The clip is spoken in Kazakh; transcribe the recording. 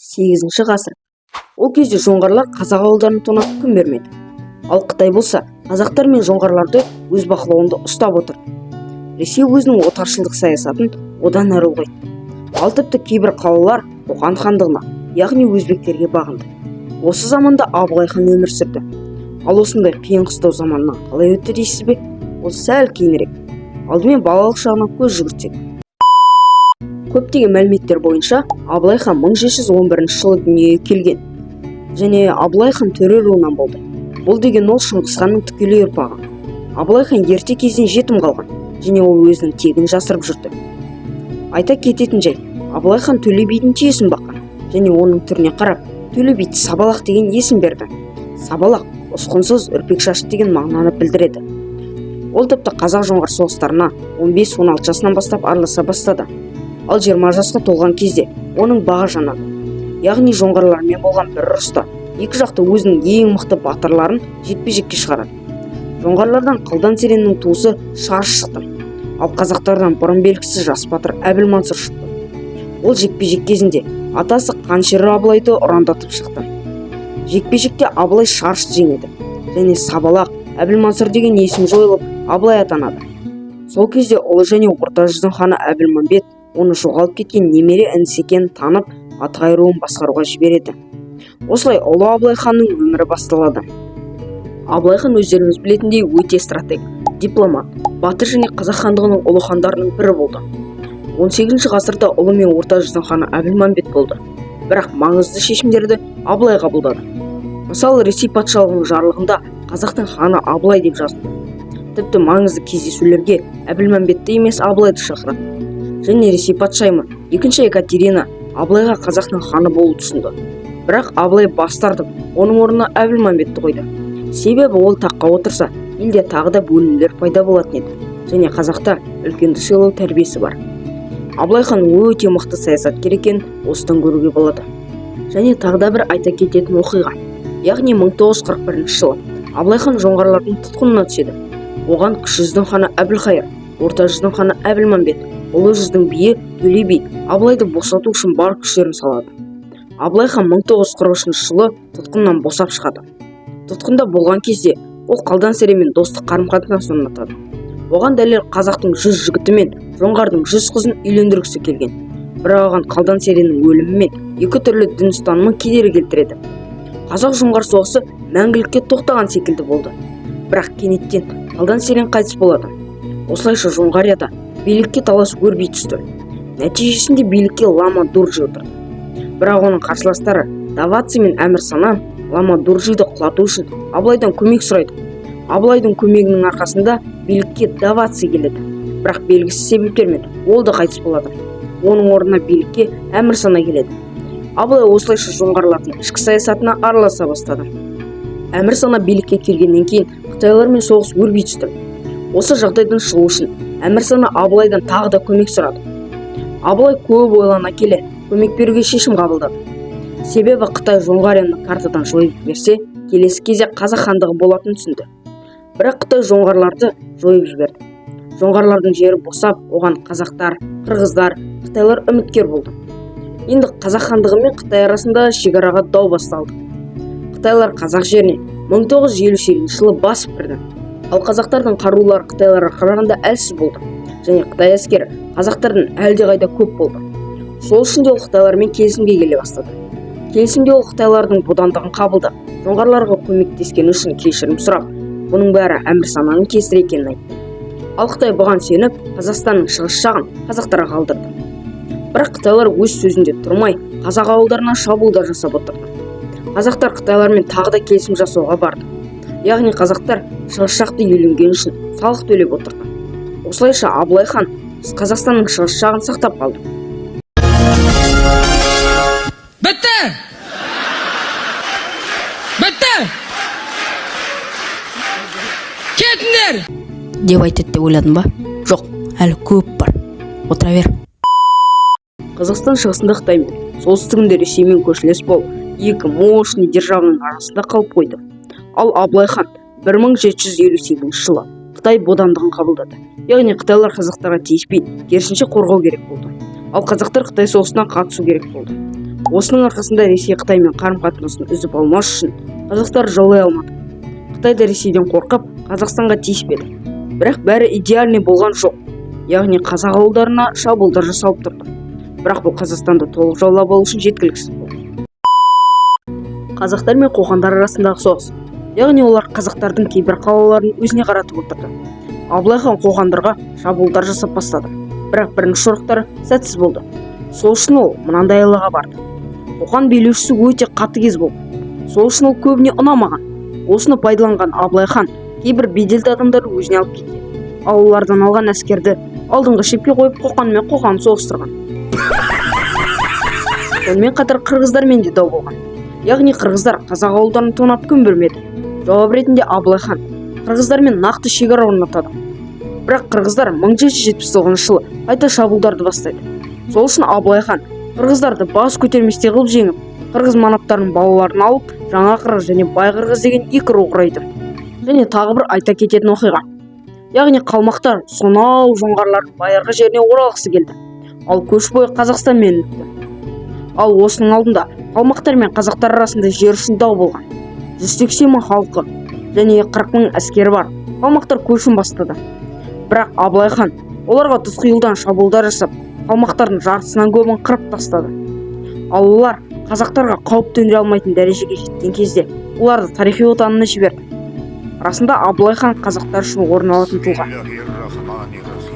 Сегізінші ғасыр. Ол кезде жоңғарлар қазақ ауылдарын тонап, күн бермеді. Ал Қытай болса, қазақтар мен жоңғарларды өз бақылауында ұстап отырды. Ресей өзінің отаршылдық саясатын одан әрі ұлғайтты. Ал тіпті кейбір қалалар Қоқан хандығына, яғни өзбектерге бағынды. Осы заманда Абылай хан өмір сүрді. Ал осындай қиын қыстау заманнан қалай өтті дейсіз бе? Ол сәл кейінірек. Алдымен балалық шағына көз жүгіртсек. Көптеген мәліметтер бойынша, Абылай хан 1711 жылы дүниеге келген және Абылай хан төре руынан болды. Бұл деген ол Шыңғыс ханның тікелей ұрпағы. Абылай хан ерте кезден жетім қалған және ол өзінің тегін жасырып жүрді. Айта кететін жайт, Абылай хан Төле бидің түйесін баққан және оның түріне қарап, Төле би Сабалақ деген есім берді. Сабалақ ұсқынсыз, үрпек шашты деген мағынаны білдіреді. Ол тіпті қазақ жоңғар соғыстарына 15-16 жасынан бастап араласа бастады. Ал 20 жасқа толған кезде оның бағы жанады. Яғни жоңғарлармен болған бір ұрыста екі жақты өзінің ең мықты батырларын жекпе-жекке шығарады. Жоңғарлардан Қалдан Сереннің туысы Шарыш шықты. Ал қазақтардан бұрын белгісіз жас батыр Әбілмансұр шықты. Ол жекпе-жек кезінде атасы Қаншер Абылайды ұрандатып шықты. Жекпе-жекте Абылай Шарышты жеңеді және Сабалақ Әбілмансұр деген есім жойылып, Абылай атанады. Сол кезде Ұлы және Орта жүздің ханы Әбілмәмбет оны жоғалып кеткен немере інісі екенін танып, Атығай руын басқаруға жібереді. Осылай ұлы Абылай ханның өмірі басталады. Абылай хан, өздеріңіз білетіндей, өте стратег, дипломат, батыр және Қазақ хандығының ұлы хандарының бірі болды. 18 ғасырда Ұлы мен Орта жүздің ханы Әбілмәмбет болды, бірақ маңызды шешімдерді Абылай қабылдады. Мысалы, Ресей патшалығының жарлығында «Қазақтың ханы Абылай» деп жазылды. Тіпті маңызды кездесулерге Әбілмәмбетті емес, Абылайды шақырады. Және Ресей патшайымы Екінші Екатерина Абылайға қазақтың ханы болуды ұсынды, бірақ Абылай бас тартып, оның орнына Әбілмәмбетті қойды. Себебі ол таққа отырса, елде тағы да бөлінулер пайда болатын еді және қазақта үлкенді сыйлау тәрбиесі бар. Абылай хан өте мықты саясаткер екенін осыдан көруге болады. Және тағы да бір айта кететін оқиға, яғни 1941 жылы Абылай хан жоңғарлардың тұтқынына түседі. Оған Кіші жүздің ханы Әбілхайыр, Орта жүздің ханы Әбілмәмбет, Ұлы жүздің биі Төле би Абылайды босату үшін бар күштерін салады. Абылай хан 1943 жылы тұтқыннан босап шығады. Тұтқында болған кезде ол Қалдан Серенмен достық қарым-қатынас орнатады. Оған дәлел, қазақтың 100 жігіті мен жоңғардың 100 қызын үйлендіргісі келген. Бірақ оған Қалдан Сереннің өлімі мен екі түрлі дін ұстанымы кедергі келтіреді. Қазақ жоңғар соғысы мәңгілікке тоқтаған секілді болды. Бірақ кенеттен Қалдан Серен қайтыс болады. Осылайша Жоңғарияда билікке талас өрби түсті. Нәтижесінде билікке Лама Дурджи отырды. Бірақ оның қарсыластары Даваци мен Әмірсана Лама Дурджиді құлату үшін Абылайдан көмек сұрайды. Абылайдың көмегінің арқасында билікке Даваци келеді. Бірақ белгісіз себептермен ол да қайтыс болады. Оның орнына билікке Әмірсана келеді. Абылай осылайша жоңғарлардың ішкі саясатына араласа бастады. Әмірсана билікке келгеннен кейін қытайлармен соғыс өрби түсті. Осы жағдайдан шығу үшін Әмірсана Абылайдан тағы да көмек сұрады. Абылай көп ойлана келе, көмек беруге шешім қабылдады. Себебі Қытай Жоңғарияны картадан жойып жіберсе, келесі кезек Қазақ хандығы болатынын түсінді. Бірақ Қытай жоңғарларды жойып жіберді. Жоңғарлардың жері босап, оған қазақтар, қырғыздар, қытайлар үміткер болды. Енді Қазақ хандығы мен Қытай арасында шекараға дау басталды. Қытайлар қазақ жеріне 1958 жылы басып кірді. Ал қазақтардың қарулары қытайларға қарағанда әлсіз болды және қытай әскері қазақтардан әлдеқайда көп болды. Сол үшін де ол қытайлармен келісімге келе бастады. Келісімде ол қытайлардың бодандығын қабылдап, жоңғарларға көмектескені үшін кешірім сұрап, бұның бәрі Әмірсананың кесірі екенін айтты. Ал Қытай бұған сеніп, Қазақстанның шығыс жағын қазақтарға қалдырды. Бірақ қытайлар өз сөзінде тұрмай, қазақ ауылдарына шабуылдар жасап отырды. Қазақтар қытайлармен тағы да келісім жасауға барды. Яғни қазақтар шығыс жақты иеленгені үшін салық төлеп отырды. Осылайша Абылай хан Қазақстанның шығыс жағын сақтап қалды. Бітті! Бітті! Кетіңдер! Деп айтады деп ойладың ба? Жоқ, әлі көп бар, отыра бер. Қазақстан шығысында Қытаймен, солтүстігінде Ресеймен көршілес болып, екі мощный державаның арасында қалып қойды. Ал Абылай хан 1758 жылы Қытай бодандығын қабылдады. Яғни қытайлар қазақтарға тиіспей, керісінше қорғау керек болды. Ал қазақтар Қытай соғысына қатысу керек болды. Осының арқасында Ресей Қытаймен қарым-қатынасын үзіп алмас үшін қазақтар жаулай алмады. Қытай да Ресейден қорқып, Қазақстанға тиіспеді. Бірақ бәрі идеальный болған жоқ. Яғни қазақ ауылдарына шабуылдар жасалып тұрды. Бірақ бұл Қазақстанды толық жаулап алу үшін жеткіліксіз болды. Қазақтар мен қоқандар арасындағы соғыс. Яғни олар қазақтардың кейбір қалаларын өзіне қаратып отырды. Абылай хан қоқандарға шабуылдар жасап бастады. Бірақ бірінші жорықтары сәтсіз болды. Сол үшін ол мынандай айлаға барды. Қоқан билеушісі өте қатыгез болды. Сол үшін ол көбіне ұнамаған. Осыны пайдаланған Абылай хан кейбір беделді адамдарды өзіне алып кеткен. Ал олардан алған әскерді алдыңғы шепке қойып, Қоқан мен Қоқан соғыстырған. Сонымен қатар қырғыздармен де дау болған. Яғни қырғыздар қазақ ауылдарын тонап, күн бермеді. Жауап ретінде Абылай хан қырғыздармен нақты шекара орнатады. Бірақ қырғыздар 1779 жылы қайта шабуылдарды бастайды. Сол үшін Абылай хан қырғыздарды бас көтерместей қылып жеңіп, қырғыз манаптарының балаларын алып, жаңа қырғыз және бай қырғыз деген екі ру құрайды. Және тағы бір айта кететін оқиға. Яғни қалмақтар сонау жоңғарлардың байырғы жеріне оралғысы келді. Ал көш бойы Қазақстанмен өтті. Ал осының алдында қалмақтар мен қазақтар арасында жер үшін дау болған. 180 мың халқы және 40 мың әскері бар қалмақтар көшін бастады. Бірақ Абылай хан оларға тұтқиылдан шабуылдар жасап, қалмақтардың жартысынан көбін қырып тастады. Ал олар қазақтарға қауіп төндіре алмайтын дәрежеге жеткен кезде оларды тарихи отанына жіберді. Расында, Абылай хан қазақтар үшін орын алатын тұлға. بسم الله الرحمن الرحيم.